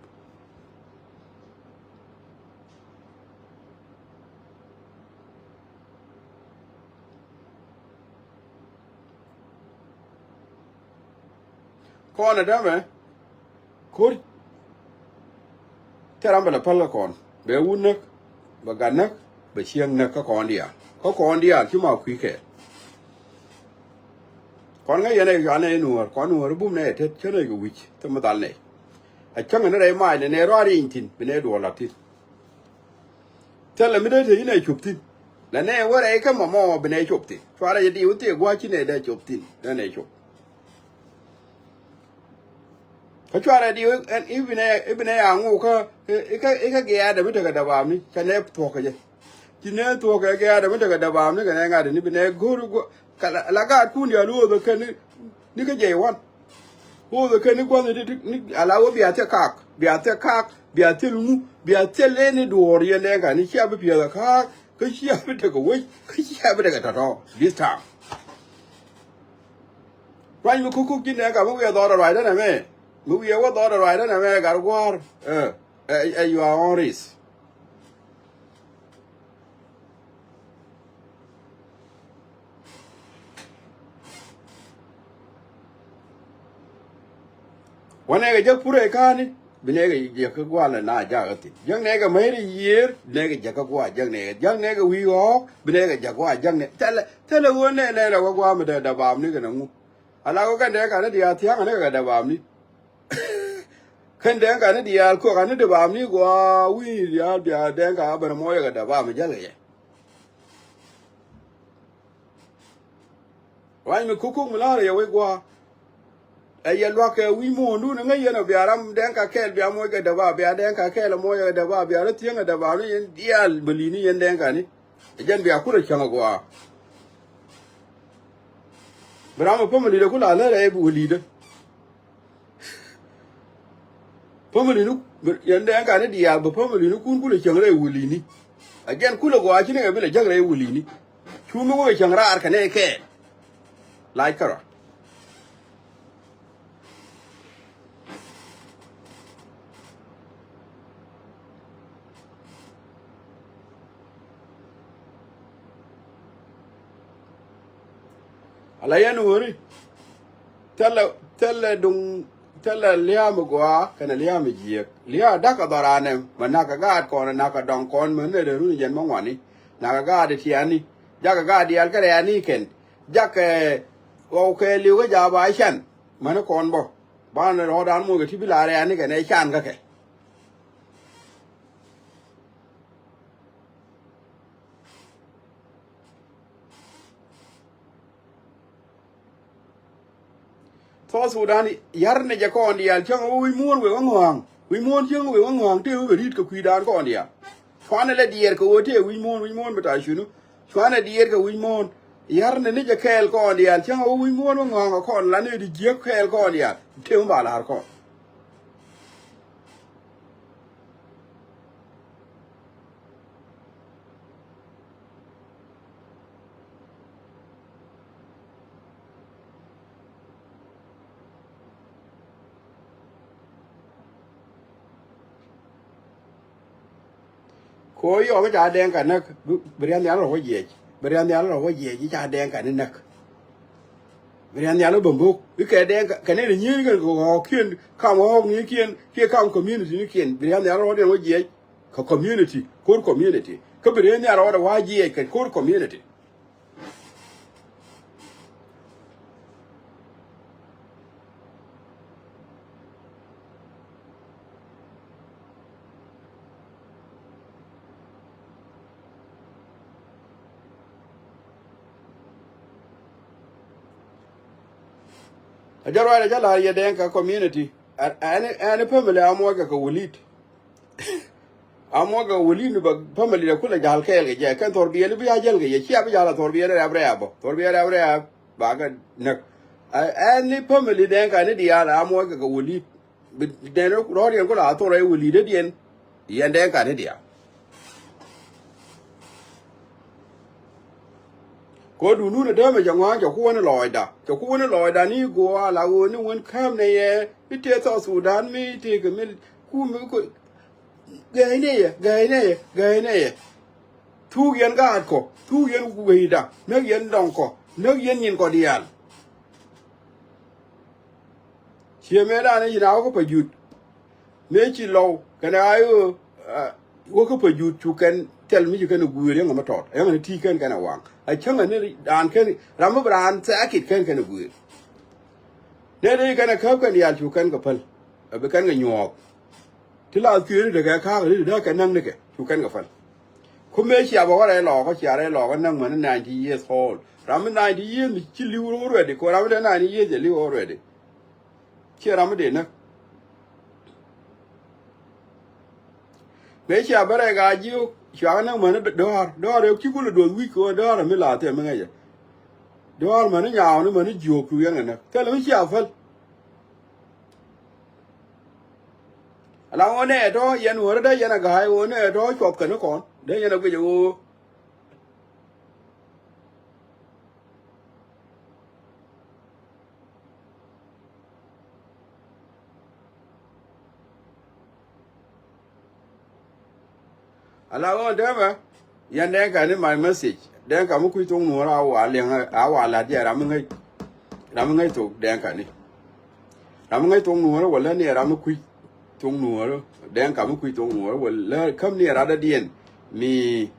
Kɔn ɛ dämɛ ko̱r thil ram bɛ lɛ päl kä kɔn bɛ wut näk bɛ gat näk bɛ cieŋ näk kä kɔn diaal kä kɔn diaal ci ma kui̱ kɛɛl. Kɔn ŋäc yɛn ɛ cuanɛ i̱ nuɔ̱ɔ̱r kɔn nuɔ̱ɔ̱r i̱ bum nɛ ɛ tet cä nɛy kɛ wi̱c thil mi dhal nɛy. Ɛ cäŋ ɛn rɛy mac nɛ nɛ rɔ̱ ri̱ny thi̱n bi nɛ duɔl la̱t thi̱n. Thilɛ mi dee te inɛ cop thi̱n. La nɛ wä rɛy kä mɔmɔ bi nɛ cop thi̱n cuarɛ jɛ diw in thie gua̱c ci nɛ dee cop thi̱n dee nɛ cop. Kä cuarɛ diw in i̱ bi nɛ i̱ bi nɛ a ŋuk kä i̱ kä i̱ kä giaadɛ mi tekɛ däbaamni ca nɛ thuɔ̱k kɛ jɛ. Ci nɛ thuɔ̱k kɛ giaadɛ mi tekɛ däbaamni kɛ nɛ ŋa̱t ni bi nɛ go̱r gua̱. Ka la, la gaatkun diaal ɣööthä kɛn ni, ni kä jɛy wan. Ɣööthä kɛn ni gua̱th ni, ni, ni ala wä bia thiɛ kaak, bia thiɛ kaak, bia thiɛ lumu, bia thiɛ leni duɔ̱ɔ̱r yɛn dɛŋ ka ni cia bi piɛth a kaak, kä cia bi tekɛ wec, kä cia bi tekɛ tɔ̱tɔ̱. This time. Ruany mi kukuk ji̱n dɛŋ ka mi wiɛ dhɔr a ruacdä nɛmɛ. Mi wiɛ wä dhɔr a ruacdä nɛmɛ gat gua̱a̱r. Ɛ, ɛ, ɛ, you are on risk. Wä nɛɛkɛ jäk purɛ ka̱a̱ni bi nɛɛkɛ jäk kä gua̱a̱l na jakä thi̱n jäk nɛɛkɛ mäcri yiëër bi nɛɛkɛ jäk kä gua̱a̱l jäk nɛɛkɛ jäk nɛɛkɛ wi̱i̱ ɣɔ̱ɔ̱k bi nɛɛkɛ jäk gua̱a̱l jäk nɛɛkɛ thilɛ thilɛ ɣöö nɛɛ nɛɛkɛ wä gua̱a̱m mi dee däbaamni kɛnɛ ŋu. Ala wä kɛn dee ka̱n ni diaal thia̱a̱ŋ ni kɛ däbaamni. Kɛn dee ka̱n ni diaal kuɔk ka̱n ni däbaamni gua̱a̱ wi̱i̱ diaal bia dee ka̱n a ben mɔɔc kɛ däbaam mi jäl kɛ yɛ. Ruac mi kukuk mi la̱rä yɛ wec gua̱a̱. Ɛ yɛ lua̱k kɛ wi̱c muɔ̱ɔ̱ndun ŋäc yɛn ɔ bia ram dɛŋ ka kɛɛl bia moc kɛ däba bia dɛŋ ka kɛɛl ɛ moc kɛ däba bia rɔ thieŋ ɛ däba ni yɛn diaal bä li̱ni yɛn dɛŋ kani. Ɛ jɛn bia kurɛ cäŋ ɛ gua̱a̱. Bi ram ɛ päm ɛ li̱t ɛ ku la lär ɛ bi wä li̱t ɛ. Family ni yɛn dee ɛn kani diaal bä family ni kun kulɛ cäŋ rɛy wulini. Again kulɛ gɔaa ci ni kɛ bi lɛ jäk rɛy wulini. Cu mi wä kɛ cäŋ raar kɛ nɛy kɛɛl. Lac kärɔa. Ala yɛn wä ri. Thilɛ thilɛ duŋ thilɛ lia̱a̱ mi gɔaa kɛnɛ lia̱a̱ mi jiääk. Lia̱a̱ da̱k kɛ dhɔran ɛmɛ mɛ na̱k kɛ gaat kɔn na̱k kɛ dɔŋ kɔn mɛ nɛ rɛy run jɛn mɛ ŋuani. Na̱k kɛ gaat tiani. Jakɛ gaat diaal kɛ rɛani kɛn. Jakɛ ɣɔw kɛ li̱w kä ja̱a̱ ba can. Mäni kɔn bä banɛ rɔɔdan moc kɛ ti bi la rɛani kɛn ɛ can kä kɛ. South Sudan yar ni jɛ kɔn diaal cäŋ wä wi̱c muɔ̱ɔ̱n wek wä ŋɔ̱a̱ŋ. Wi̱c muɔ̱ɔ̱n cäŋ wek wä ŋɔ̱a̱ŋ tëë wä bɛ ri̱t kɛ kui̱dan kɔn diaal. Cuanɛ lɛ diɛɛr kɛ wä tëë wi̱c muɔ̱ɔ̱n wi̱c muɔ̱ɔ̱n bi ta̱a̱ cunu. Cuanɛ diɛɛr kɛ wi̱c muɔ̱ɔ̱n yar ni ni jɛ kɛɛl kɔn diaal cäŋ wä wi̱c muɔ̱ɔ̱n wä ŋɔ̱a̱ŋ kɛ kɔn la ni di jiäk kɛɛl kɔn diaal tëë wä ba la̱r kɔn. Kɛ ɣöö yɔɔk i̱ ca Dɛŋka näk, bi, bi ria̱n nhial rɔ wä jiɛc. Bi ria̱n nhial rɔ wä jiɛc i̱ ca Dɛŋka ni näk. Bi ria̱n nhial rɔ bä mbok i̱ kɛ Dɛŋka kɛ nɛn i̱ nyieeny kɛn kɛ ɣɔɔkiɛn, kam ɣɔɔknikiɛn kiɛ kam community nikiɛn. Bi ria̱n nhial rɔ wä diɛn wä jiɛc kɛ community, ko̱r community. Kä bi ria̱n nhial rɔ wä jiɛc kɛ ko̱r community. A jɛ ruac a jɛ la̱r yɛ Dɛŋka community. Ɛn, ɛn, ɛn family a muɔckɛ kɛ wulit. A muɔckɛ kɛ wulit ni bɛ family dɛ kulɛ ja̱l kɛɛl kɛ jɛ. Kɛn thɔr biɛl bi a jäl kɛ yɛ. Cia bi ja̱l a thɔr biɛl rɛp rɛp bä. Thɔr biɛl rɛp rɛp ba kɛ näk. Ɛ, ɛn ni family Dɛŋka ni diaal a muɔckɛ kɛ wulit. Bi dɛn rɔɔdiɛn ku la thorɛ wä li̱i̱dädiɛn. Yɛn Dɛŋka ni diaal. Kɛ ɣöö duundun ɛ däämɛ cɛ ŋɔ̱a̱ŋ cɛ ku wä ni lɔɔcda. Cɛ ku wä ni lɔɔcda ni go̱o̱ a la ɣöö ni wän kääm nɛ yɛ. Ni tëë South Sudan mi tëë kɛ mi ku mi ku. Gɛɛy nɛ yɛ, gɛɛy nɛ yɛ, gɛɛy nɛ yɛ. Thuk yɛn gaatkɔ, thuk yɛn wecda, näk yɛn dɔŋkɔ, näk yɛn nyinkɔ diaal. Ciɛ mëëdan i̱ ci na wä kä Pajut. Mëë ci Lɔw kɛnɛ a i̱ ɣöö, ah, wä kä Pajut cu kɛn thil mi ci kɛn ɛ guëër yäŋä mi tɔt. Yäŋä ni ti̱i̱ kɛn kɛn ɛ waŋ. A cäŋä ni raan kɛn ram mi bi raan thɛɛkit kɛn kɛn ɛ guëër. Nɛ dee ci kɛn ɛ käp kɛn diaal cu kɛn kɛ päl. Ɛ bi kɛn kɛ nyuɔɔth. Ti la thiëëri tekɛ ka̱a̱k ri dee kɛ näk nikɛ cu kɛn kɛ päl. Ku mëë cia bä wä rɛy lɔɔkä, cia rɛy lɔɔkä näk mäni ninety years old. Ram mi ninety years mi ci li̱w already, ku ram mi dee ninety years jɛ li̱w already. Ciɛ ram mi dee näk. Mëë cia bä rɛy gaa jiök, cua näk mäni dɔ̱ɔ̱r, dɔ̱ɔ̱r ëë ci kulɛ duɔth wi̱c kɛ ɣöö dɔ̱ɔ̱r mi la thɛm mi ŋäcɛ. Dɔ̱ɔ̱r mäni nyaawni mäni jiök cu yɛn kɛ näk. Thilɛ mi cia päl. Ala ɣöö nɛ tɔ̱ yɛn wärä dee yɛn a ga̱a̱c ɣöö nɛ tɔ̱ cuɔth kɛn ni kɔn dee yɛn a guic ɣöö. Ala ɣöö dee bä. Yɛn Dɛŋka ni my message. Dɛŋka mi kui̱ thok nuɔ̱ɔ̱r a wa liɛŋ a wa la̱t jɛ ram mi ŋäc. Ram mi ŋäc thok Dɛŋka ni. Ram mi ŋäc thok nuɔ̱ɔ̱r wala ni ram mi kui̱ thok nuɔ̱ɔ̱r. Dɛŋka mi kui̱ thok nuɔ̱ɔ̱r wala käm ni rat dädiɛn. Mi,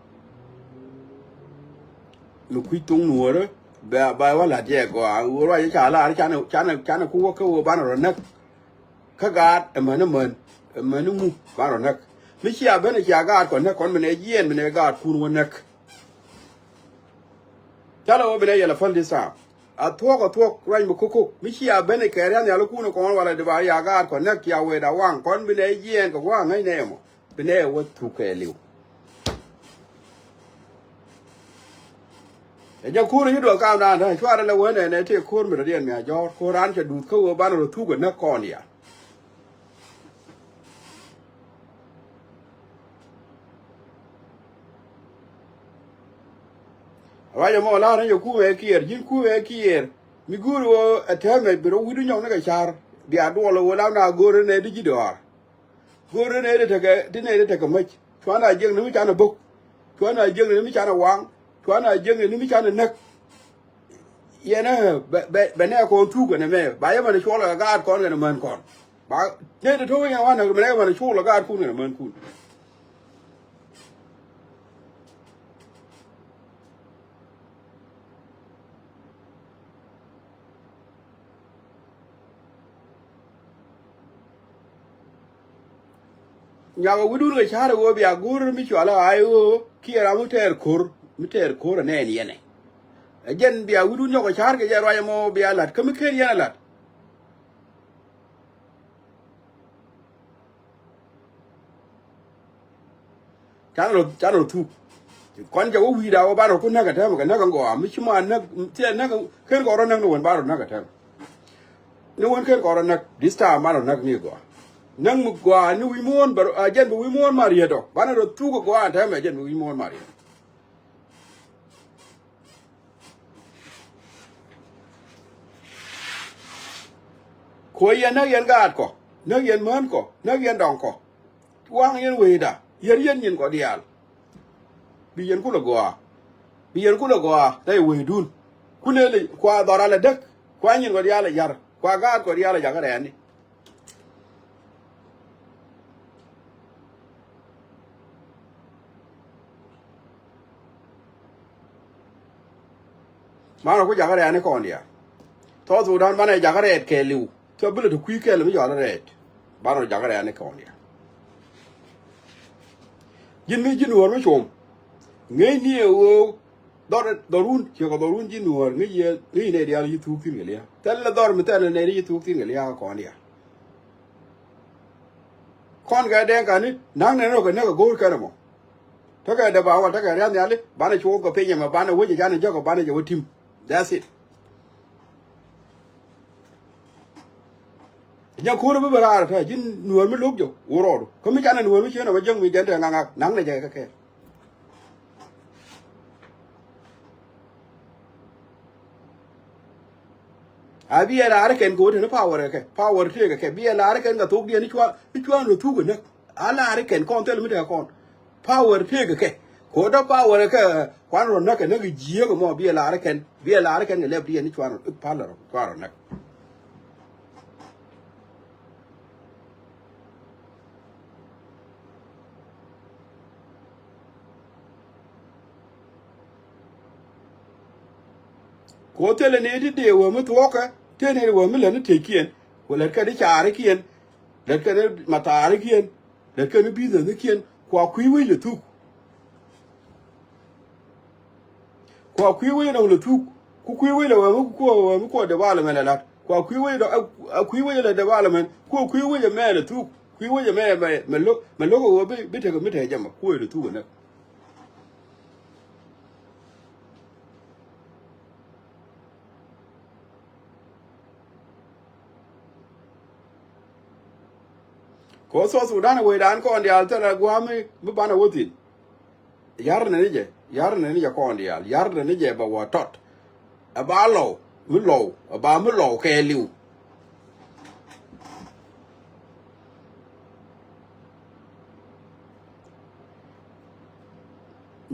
mi kui̱ thok nuɔ̱ɔ̱r. Ba, ba wa la̱t jɛ gɔaa. Wä ruac ca lar canɛ, canɛ, canɛ ku wä kä wä banɛ rɔ näk. Kä gaat ɛmän ɛmän, ɛmän ɛŋu banɛ rɔ näk. Mi cia ben cia gaatkɔ näk kɔn bi nɛ jiɛɛn bi nɛ gaatkun wä näk. Ca lɛ wä bi nɛ yɛl a päl this time. A thuɔ̱k a thuɔ̱k ruac mi kokok. Mi cia ben kɛ ria̱n nhial ikun kɔn wala di ba ya gaatkɔ näk cia wëë da waŋ kɔn bi nɛ jiɛɛn kɛ waŋ ŋäcnɛ ɛmɔ. Bi nɛ wä thuk kɛɛliw. Ɛ jɛ ko̱r i̱ duɔth kaam dan da̱a̱n cuarɛ lɛ wee nɛnɛ tëë ko̱r mi dɔ̱diɛn mi a jɔ̱ɔ̱r ko̱r raan cɛ duuth kä wee banɛ rɔ thuk ɛ näk kɔn ya. Ruacɛ mɔ la̱r ni jɛ kumɛ kiɛɛr ji̱n kumɛ kiɛɛr mi guur wee ɛ tɛmɛ bi rɔ wi̱du nyɔk ni kɛ car bia duɔl wee lam na go̱o̱r nɛ di ji̱ dɔaar. Go̱o̱r nɛ di tekɛ di nɛ di tekɛ mäc cuanɛ a jiäkni mi canɛ bok. Cuanɛ a jiäkni mi canɛ waŋ. Cuanɛ a jiäkni mi canɛ näk. Yɛn ɛ bɛ bɛ bɛ nɛ kɔn thuk kɛnɛ mɛ ba yɛ mɛn cuɔl kɛ gaat kɔn kɛnɛ män kɔn. Ba nɛ di to̱k yɛn wanɛ mɛ nɛ mɛn cuɔl kɛ gaat kun kɛnɛ män kun. Nyuak ɛ wi̱dun kɛ ca̱r ɛ ɣöö bia go̱r mi cual ɛ ɣa̱c ɣöö kiɛ ram mi tɛɛr ko̱r mi tɛɛr ko̱r ɛ nɛɛn yɛn ɛ. Ɛ jɛn bia wi̱dun nyɔk ɛ ca̱r kɛ jɛ ruac ɛmɔ bia la̱t kä mi ken yɛn ɛ la̱t. Canɛ rɔ, canɛ rɔ thuk. Kɔn jɛ wä wi̱i̱da wä banɛ rɔ ku näk ɛ tɛm kɛ näk ɛ gɔaa mi ci ma näk thiɛ näk ken kɔn rɔ näk ni wän banɛ rɔ näk ɛ tɛm. Ni wän ken kɔn rɔ näk this time banɛ rɔ näk ni gɔaa. Näk mi gɔaa ni wi̱i̱ muɔ̱ɔ̱n bɛ rɔ a jɛn bi wi̱i̱ muɔ̱ɔ̱n ma riet ɔ banɛ rɔ thuk ɛ gɔaa ɛ tɛm ɛ jɛn bi wi̱i̱ muɔ̱ɔ̱n ma riet. Kuɔ yɛn näk yɛn gaatkɔ näk yɛn mänkɔ näk yɛn dɔŋkɔ. Waŋ yɛn wecda yɛr yɛn nyinkɔ diaal. Bi yɛn kulɛ gɔaa. Bi yɛn kulɛ gɔaa. Tɛy wecdun. Kulɛ lɛ kua dhɔr alɛ däk. Kua nyin kɔ diaal ɛ ya̱r. Kua gaat kɔ diaal ɛ jakä rɛɛni. Banɛ ku jakä rɛɛni kɔn diaal. South Sudan banɛ jakä rɛɛt kɛɛliw. Cä bilɛ ti kui̱ kɛɛl mi jɔal rɛɛt. Banɛ jakä rɛɛni kɔn diaal. Ji̱n mi ji̱n wär mi com. Ŋäcni ɛ ɣöö dhɔr, dhɔrun, ciɛ kɛ dhɔrun ji̱ nuɔ̱ɔ̱r ŋäc yɛ, ŋäc nɛy diaal ci thuuk thi̱n kɛ lia̱a̱. Thilɛ dhɔr mi thɛl nɛy ci thuuk thi̱n kɛ lia̱a̱ kɔn diaal. Kɔn kɛ dɛŋ kani na̱ŋ nɛn rɔ kɛ näk kɛ go̱o̱r kɛn ɛmɔ. Tekɛ dee ba wal tekɛ ria̱th nhiali banɛ cuɔk kɛ piny ɛmɛ banɛ wec ɛ canɛ jɔk kɛ banɛ jɛ wä tim. That's it. Nyɛ ko̱r bi bi raar tä ji̱n nuɔ̱ɔ̱r mi lo̱k jɛ wä rɔɔdu kä mi canɛ nuɔ̱ɔ̱r mi cieen ɛ wä jäŋ mi jɛn te ŋa̱ŋa̱k na̱ŋ nɛ jɛ kɛ kɛɛl. A bi ɛ la̱r kɛn kɛ wä teni power kɛ, power tëëkɛ kɛ bi ɛ la̱r kɛn kɛ thokdiɛn i̱ cuan, i̱ cuan rɔ thuk ɛ näk. A la̱r kɛn kɔn thil mi tekɛ kɔn. Power tëëkɛ kɛ kɛ wä dɔ̱ power kɛ kuan rɔ näk kɛ näk jiääk ɛmɔ bi ɛ la̱r kɛn, bi ɛ la̱r kɛn kɛ lɛpdiɛn i̱ cuan rɔ i̱ pal rɔ cuan rɔ näk. Kɛ ɣöö thilɛ ni ti dee wee mi thuɔ̱ɔ̱kɛ tëë ni wee mi lät ni tëëkiɛn. Ku lät kɛ ni caarikiɛn. Lät kɛ ni mathaarikiɛn. Lät kɛ ni businessnikiɛn kua kui̱ wec lɛ thuk. Kua kui̱ wec nɔŋ lɛ thuk ku kui̱ wec lɛ wee mi kuɔ wee mi kuɔ development lɛ la̱t kua kui̱ wec lɛ a kui̱ wec lɛ development kuɔ kui̱ wec ɛmɛ lɛ thuk kui̱ wec ɛmɛ mɛ mɛ lo̱k mɛ lo̱k ɛ wee bi bi tekɛ mi tekɛ jɛ mɛ kuɔ lɛ thuk ɛ näk. Kɛ ɣöö South Sudan wecdan kɔn diaal thilɛ gua̱a̱th mi banɛ wä thi̱n. Ya̱rnɛ ni jɛ, ya̱rnɛ ni jɛ kɔn diaal, ya̱rnɛ ni jɛ bɛ wä tɔt. Ɛ ba lɔw mi lɔw, ɛ ba mi lɔw kɛɛliw.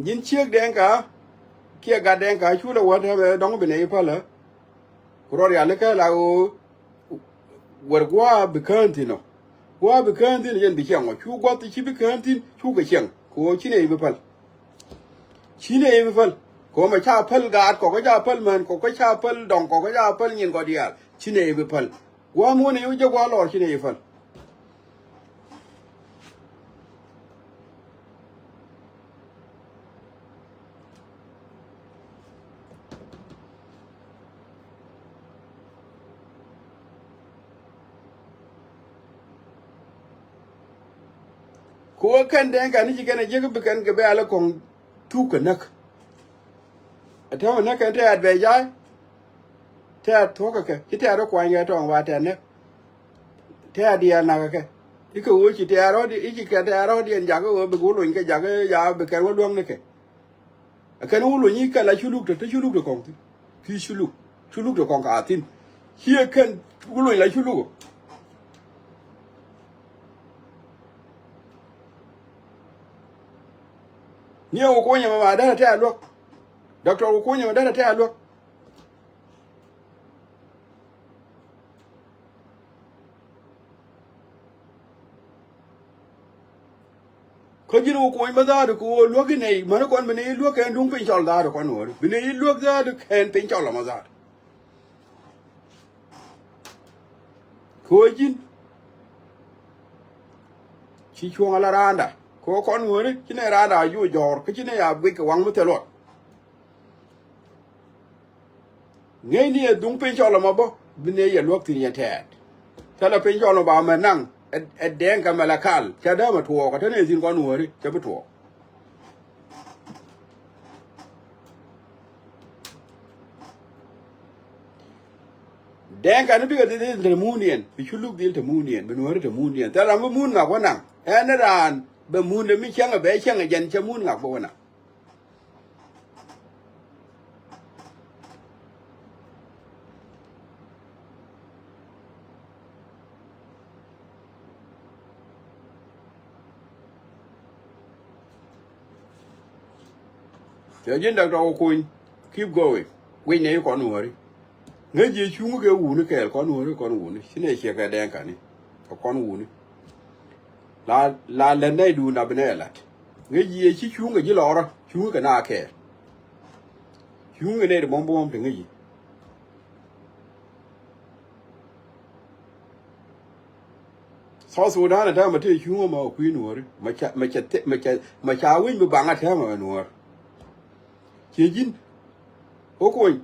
Ji̱n ciek Dɛŋka kiɛ gat Dɛŋka cu lɛ wä tɛmɛ dɔ̱ŋ bi nɛy pälä. Ku rɔ rialikä la ɣöö wär gua̱a̱ bi kään thi̱n ɔ. Gua̱a̱ bi kään thi̱n ɔ yɛn bi ciɛŋ ɔ cu gua̱th ci bi kään thi̱n cukɛ ciɛŋ kɛ ɣöö ci nɛy bi päl. Ci nɛy bi päl kɛ ɣöö mɛ ca päl gaat kɔkä ca päl män kɔkä ca päl dɔŋ kɔkä ca päl nyin kɔ diaal ci nɛy bi päl. Gua̱a̱ mi wä nɛy wä jɛ gua̱a̱ lɔɔr ci nɛy bi päl. Ku wä kɛn Dɛŋka ni ci kɛn a jiäk bi kɛn kɛ bɛ alɛ kɔŋ thuk kɛ näk. Ɛ täämɛ näk kɛn tɛ̈t bɛ jay. Tɛ̈t thuɔ̱k kɛ kɛ ci tɛ̈t rɔ kuany kɛ tɔŋ ba tɛ̈t näk. Tɛ̈t diɛɛr nak kɛ kɛ i̱ kɛ ɣöö ci tɛ̈t rɔ̱diɛn i̱ ci kɛ tɛ̈t rɔ̱diɛn jakä ɣöö bi wä lony kɛ jakä jakä bi kɛn wä luäŋ ni kɛ. Ɛ kɛn wä lony i̱ kɛ la culuk te te culuk te kɔŋ thi̱n. Ki culuk culuk te kɔŋ ka thi̱n. Ciɛ kɛn wä lony la culuk ɔ. Ni ɛ wä kuɔnyɛ mɛ ma derɛ tɛ̈t luäk. Doctor wä kuɔnyɛ mɛ derɛ tɛ̈t luäk. Kä ji̱n wä kuɔny bä dhaadu kɛ ɣöö luäk inɛy mäni kɔn bi ni luäk kɛn duŋ piny cɔl dhaadu kɔn wä bi ni luäk dhaadu kɛn piny cɔl ɔmɔ dhaadu. Kɛ ɣöö ji̱n ci cuɔ̱ŋ ala raanda kɛ ɣöö kɔn wä ci nɛy raanda a juɔc jɔɔr kä ci nɛy a guic kɛ waŋ mi thil luɔt. Ŋäcni ɛ dhuŋ piny cɔl ɛmɔ bä bi nɛy yɛ luäk thi̱n yɛ tɛɛt. Thilɛ piny cɔl ɛmɔ ba mɛ naŋ ɛ Dɛŋka Malakal cɛ dee mɛ tuɔɔk ɛ te nɛy thi̱n kɔn wääri cɛ bi tuɔɔk. Dɛŋka ni bikɛ dhil te muuniɛn bi cu luk dhil te muuniɛn bi nuääri te muuniɛn thilɛ ram bi muun ŋak wä naŋ. Ɛn ni raan bɛ muundɛ mi cäŋɛ bɛ cäŋɛ jɛn cɛ muun ŋak bä wä naŋ. Cɛ ji̱n Doctor Okony, keep going. Wi̱c nɛ i̱ kɔn Nuääri. Ŋäc jiɛ cuŋä kɛ wuni kɛɛl, kɔn Nuääri, kɔn wuni. Ci nɛ ciɛ kɛ dɛŋ kani. Kɛ kɔn wuni. La, la lät nɛy duun a bi nɛ lat. Ŋäc jiɛ ci cuŋä ji̱ lɔrä, cuŋä kɛ na kɛɛl. Cuŋä kɛ nɛy ti buɔ̱m buɔ̱m ti ŋäc ji̱. South Sudan a tɛmɛ te cuŋä ma kui̱ Nuääri. Ma ca, ma ca, ma ca, ma ca wi̱c mi baŋ a tɛmɛ Nuäär. Ciɛ ji̱n. Okony.